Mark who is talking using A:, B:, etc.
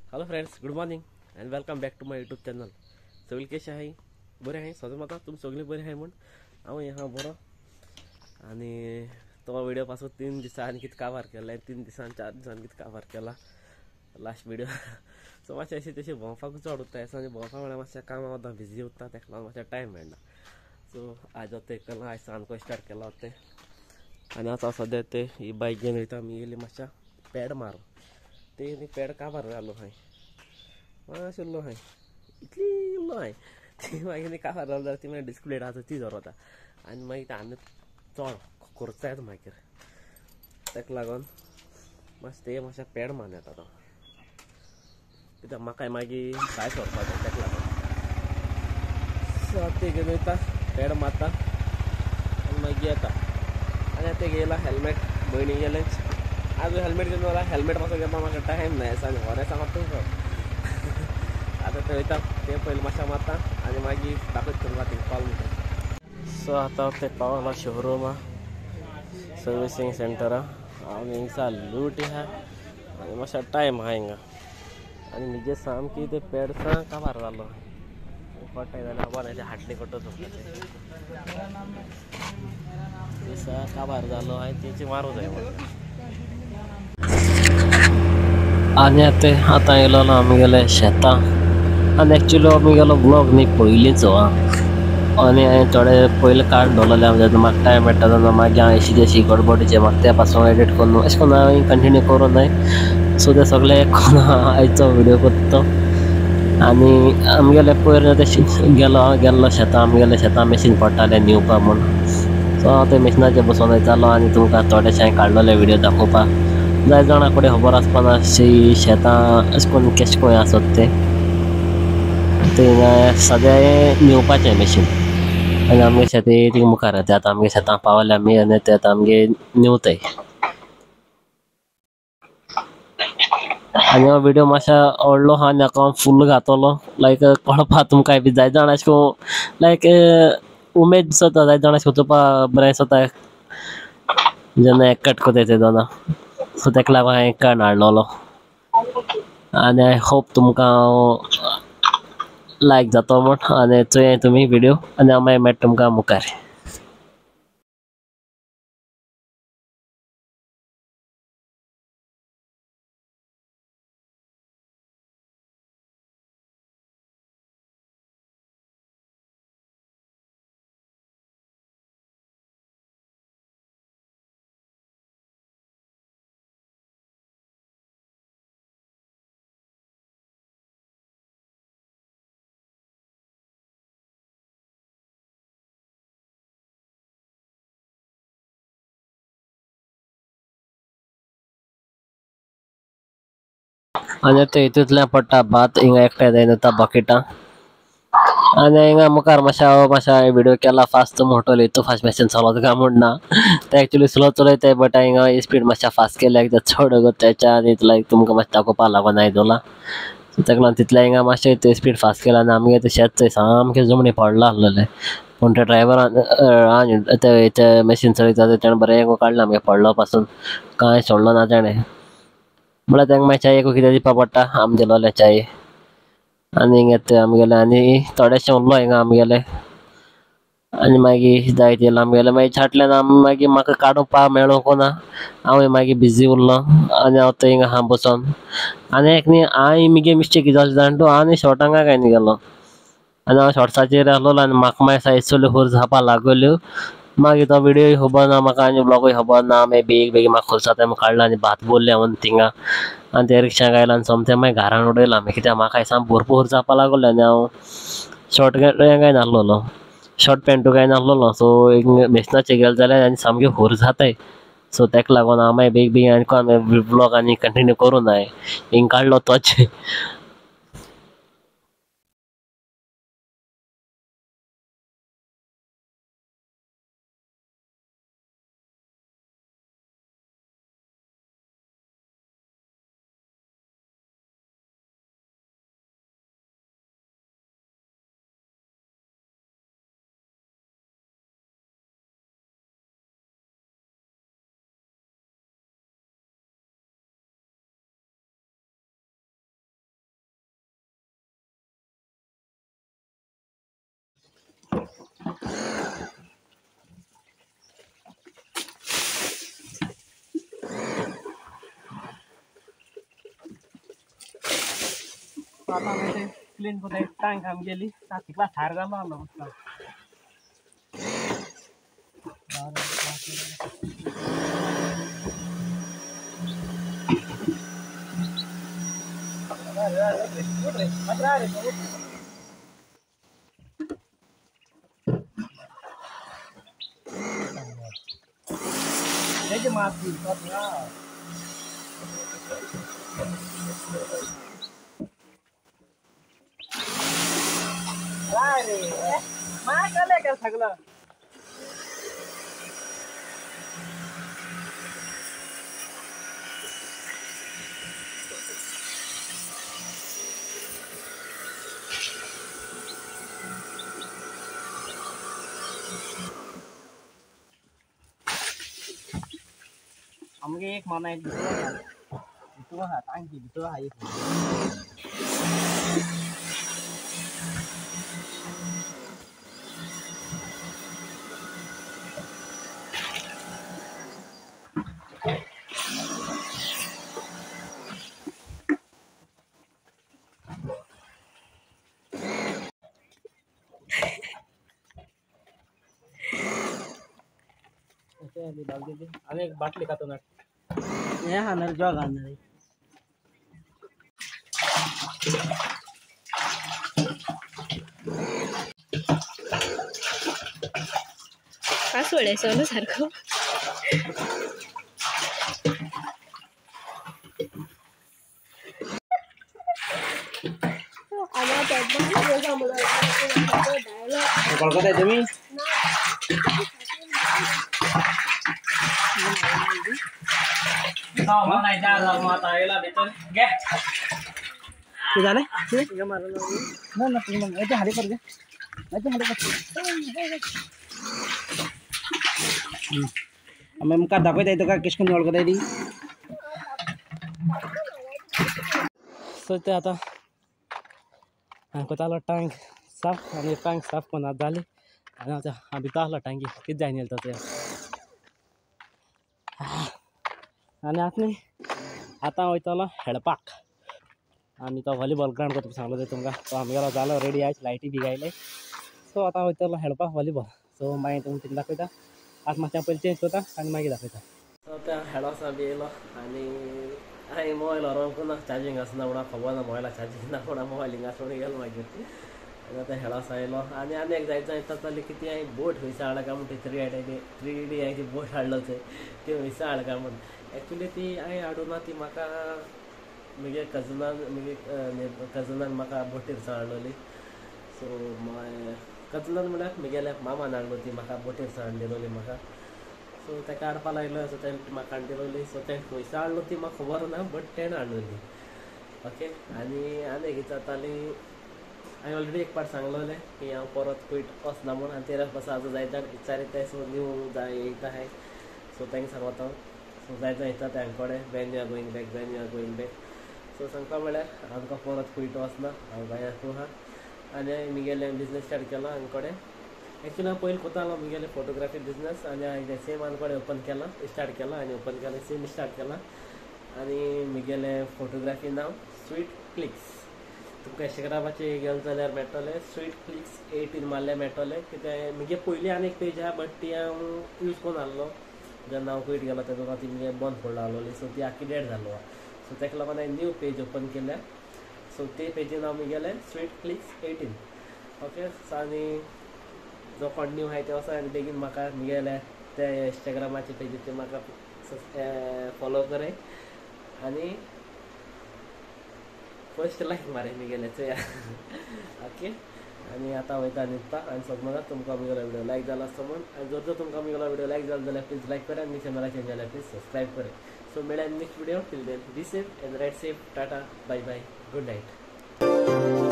A: Hello friends, good morning and welcome back to my YouTube channel. सगळी कशें आहाय? बरें आहाय सदां म्हाका तुमी सगळीं बरें आहाय म्हूण हांव आहा बरो. आनी तो व्हिडिओ पासून 3 दिसांनी कितें काबार केलें, 3 दिसान 4 दिसांनी कितें काबार केला लास्ट व्हिडिओ. सो मातशें अशें तशें भोंवपाक चड उरता आनी भोंवपाक म्हळ्यार मातशें कामां वता बिजी उरता, तेका लागून मातशें टायम मेळना. सो आज तें केलां, आयज सामको स्टार्ट केला तें. आनी आतां सद्या ते ही बायक घेवन वयता आमी येयली मातशें पेड मारू. ते पेड काबार जालो हांवें, मातशें उरलो हांवें, इतली उरलो हांवें. ती मागीर काबार जालो जाल्यार ती मागीर डिस्प्लेड आसा ती दवरता आनी मागीर आनी चड खर्च येता मागीर. ताका लागून मातशें ते मातशें पेड मान येता तो, कित्याक म्हाका मागीर भायर सरपाक जाय ताका लागून. सो आतां ते घेवन वयता, पेड मारता आनी मागीर येता. आनी आतां घेयला हेल्मेट, भयणी गेलेंच आज हेल्मेट घेवन वयला. हेल्मेट मातसो घेवपाक म्हाका टायम ना आनी होरें सांगता तुमकां. आतां थंय वयता ते पयलीं मातशें मारता आनी मागीर दाखयता तुमकां थिंग कॉल म्हणटा. सो आतां ते पावला शोरूमा सर्विसींग सेंटरा. आनी हिंगसा लूट आहा आनी मातसो टायम आहा हिंगा. आनी म्हजे सामकी ते पेड सा काबार जालो पडटाय जाल्यार खबर ना, हाटली पडटा तुमकां ते सा काबार जालो हांवें तेंची मारूं जाय.
B: आनी आतां आतां येयलो आमगेले शेतां. आनी एक्चुअली आमगेलो ब्लॉग न्ही पयलींचो आनी हांवें थोडे पयलीं काडून दवरलेले जेन्ना म्हाका टायम मेळटा तेन्ना मागीर हांव अशी तशी गडबडीचे म्हाका ते पासून एडिट करून अशें करून हांवें कंटिन्यू करूं नाय. सो ते सगळे करून आयचो व्हिडियो करता. आनी आमगेले पयर ते गेलो हांव गेल्लो शेतां, आमगेले शेतां मशीन पडटालें न्हिवपाक म्हूण. सो हांव ते मशिनाचेर बसोन वयतालो आनी तुमकां थोडेशे हांवें काडलेले व्हिडियो दाखोवपाक. जाय जाणां कडेन खबर आसपाना अशी शेतां अशें करून केशें करून आसत तें. थंय सगळें न्हिवपाचें मशीन आनी आमगे शेत थिंगा मुखार ते आतां आमगे शेतां पावले आमी आनी ते आतां आमगे न्हिवताय. आनी हो व्हिडियो मातसो व्हडलो आहा आनी हाका हांव फूल घातलो लायक कळपा तुमकां बी जाय जाण अशें करून लायक उमेद दिसता, जाय जाण अशें वचपा बरें दिसता जेन्ना एकट कोताय तेदोना. सो ताका लागून हांवें काडून हाडलेलो. आनी I hope तुमकां हांव लायक जातो म्हूण. आनी चोयाय तुमी व्हिडियो आनी हांव मागीर मेळटा तुमकां मुखार. आनी ते हितूंतल्यान पडटा भात हिंगा एकठांय जायना बकेटां. आनी हिंगा मुखार मातशें हांव मातशें व्हिडियो केला फास्ट मोटोलो इतू फास्ट मशीन चलत काय म्हूण ना, ते एक्चुअली स्लो चलयताय बट हिंगा स्पीड मातशें फास्ट केल्या कित्याक चड तेच्या आनी लायक तुमकां मातशें दाखोवपाक लागून हांवें दवरला. सो ताका लागून तितलें हिंगा मातशें ते स्पीड फास्ट केला. आनी आमगे तें शेत थंय सामकें जमनी पडलां आसलेलें, पूण ते ड्रायव्हरान आनी ते मशीन चलयता तेणें बरें काडलें आमगें पडलो पासून कांय सोडलो ना तेणें. म्हळ्यार तांकां मागीर च्यायेकू कितें दिवपा पडटा, आमी दिलोले च्याये. आनी हिंगा ते आमगेले आनी थोडेशें उरलो हिंगा आमगेले. आनी मागीर जायत येयला आमगेले मागीर छाटल्यान आमी मागीर म्हाका काडूंक मेळोंक ना, हांवूय मागीर बिजी उरलो आनी हांव थंय हिंगा आहा बसोन. आनी एक न्ही हांवें म्हगे मिस्टेक कितें जाली जाणा तूं, आनी शॉर्टांक काय न्ही गेलो आनी हांव शॉर्ट्साचेर आहलोलो आनी म्हाका मागीर सायज हुर जावपा लागल्यो. मागीर तो व्हिडियोय खबर ना म्हाका आनी ब्लॉगूय खबर ना. मागीर बेगीन बेगीन म्हाका खुर्सा तें काडला आनी भात भरलें हांवें थिंगा आनी ते रिक्षाक आयला आनी सोमतें मागीर घरान उडयलां आमी, कित्याक म्हाका साम भरपूर हुर जावपा लागलो आनी हांव शॉर्ट काय नासलेलो, शॉर्ट पॅन्टू काय नासलेलो. सो एक मशिनाचेर गेले जाल्यार आनी सामकें हुर जाताय. सो ताका लागून हांव मागीर बेगीन बेगीन आनी ब्लॉग आनी कंटिन्यू करूं नाय, हिंग काडलो तोच.
A: आतां आमी ते क्लीन करता टांक आमगेली तितला थार जालो आसलो मस्त. सगळं आमगे एक माना एक भितर आहा टांकी भितर आहा एक. आनी एक बाटली खातो ना हे हाणार जॉग हाणार.
C: कासोळ्याचो न्हू सारको.
A: तुम्ही झालं आमी मुखार दाखयता तुका केश करून वळखताय ती. सो ते आतां हांव टांक साफ आनी टांक साफ करून जाली आनी आतां हांव भितर आसलो टांकी कितें जायन येयलो तो. आनी आतां न्ही आतां वयतलो खेळपाक. आमी तो व्हॉलीबॉल ग्रावंड करता सांगलो तें तुमकां तो आमगेलो जालो रेडी आयज लायटी बी घायले. सो आतां वयतलो खेळपाक व्हॉलीबॉल. सो मागीर तुमकां थिंग दाखयता. आतां मातशें पयलीं चेंज करता आनी मागीर दाखयता. सो त्या खेळोसा बी येयलो आनी हांवें मोबायल व्हरोंक ना चार्जींग आसना म्हणून खबर ना मोबायला चार्जींग ना म्हणून मोबायल हिंगा सोडून गेलो मागीर. आनी आतां खेळोसा येयलो आनी आनी एक जायत जायत जाली की ती हांवें बोट खंयसा हाडला काय म्हण 3D हांवें ती बोट हाडलो थंय ती खंयसा हाडला काय म्हण. एक्चुली ती हांवें हाडूं ना ती म्हाका म्हगे कजनान म्हगे कजनान म्हाका बोटीर सावन हाडलोली. सो मागीर कजनान म्हळ्यार म्हगेल्या मामान हाडलो ती म्हाका बोटीर सावन दिलोली म्हाका. सो ताका हाडपा लायलो सो तेणें म्हाका हाडून दिलोली. सो तेणें खंयसा हाडलो ती म्हाका खबर ना बट तेणें हाडलोली. ओके आनी आनी एक जाताली हांवें ऑलरेडी एक पाट सांगलोलें की हांव परत क्विट वचना म्हूण आनी तेरा पासून आतां जायत जाण विचारिताय. सो न्यू जाय येयता आहाय सो तांकां सांगता हांव. सो जायत जाण येता तांचे कडेन when you are going back when you are going back. So सांगपा म्हळ्यार आमकां परत क्विट वचना हांव गोंयांत आहा आनी हांवें म्हगेलें बिजनेस स्टार्ट केलो हांग कडेन. एक्चुली हांव पयलीं कोतालो म्हगेलें फोटोग्राफी बिजनेस आनी हांवें सेम हांग कडेन ओपन केलां स्टार्ट केलां आनी ओपन केलां सेम स्टार्ट केलां. आनी म्हगेलें फोटोग्राफी नांव स्वीट क्लिक्स. तुमकां इंस्टाग्रामाचेर गेले जाल्यार मेळटलें स्वीट क्लिक्स 18 मारल्यार मेळटलें. कित्याक म्हगे पयलीं आनी एक पेज आहा बट ती हांव यूज करून आहलो जेन्ना हांव क्विट गेलो तेन्ना ती म्हगे बंद पडलो आहलोली. सो ती आख्खी डेड जालो आहा. सो ताका लागून हांवें न्यू पेज ओपन केल्या. सो ते पेजीन हांव म्हगेलें स्वीट क्लिक्स 18. ओके सो आनी जो कोण न्यू आहाय ते वचोन आनी बेगीन म्हाका म्हगेले ते इंस्टाग्रामाचे पेजीचेर म्हाका फॉलो कराय आनी फर्स्ट लायक मारे म्हगेले चोया. ओके आनी आतां वयता न्हिदपाक आनी सगळो तुमकां म्हगेलो व्हिडियो लायक जाला आसतो म्हूण. आनी जर जर तुमकां म्हगेलो व्हिडियो लायक जालो जाल्यार प्लीज लायक करात आनी चॅनलाचेर जाल्यार प्लीज सबस्क्रायब करात. सो मेळया next video. Till then be safe and ride safe. Tata bye bye good night.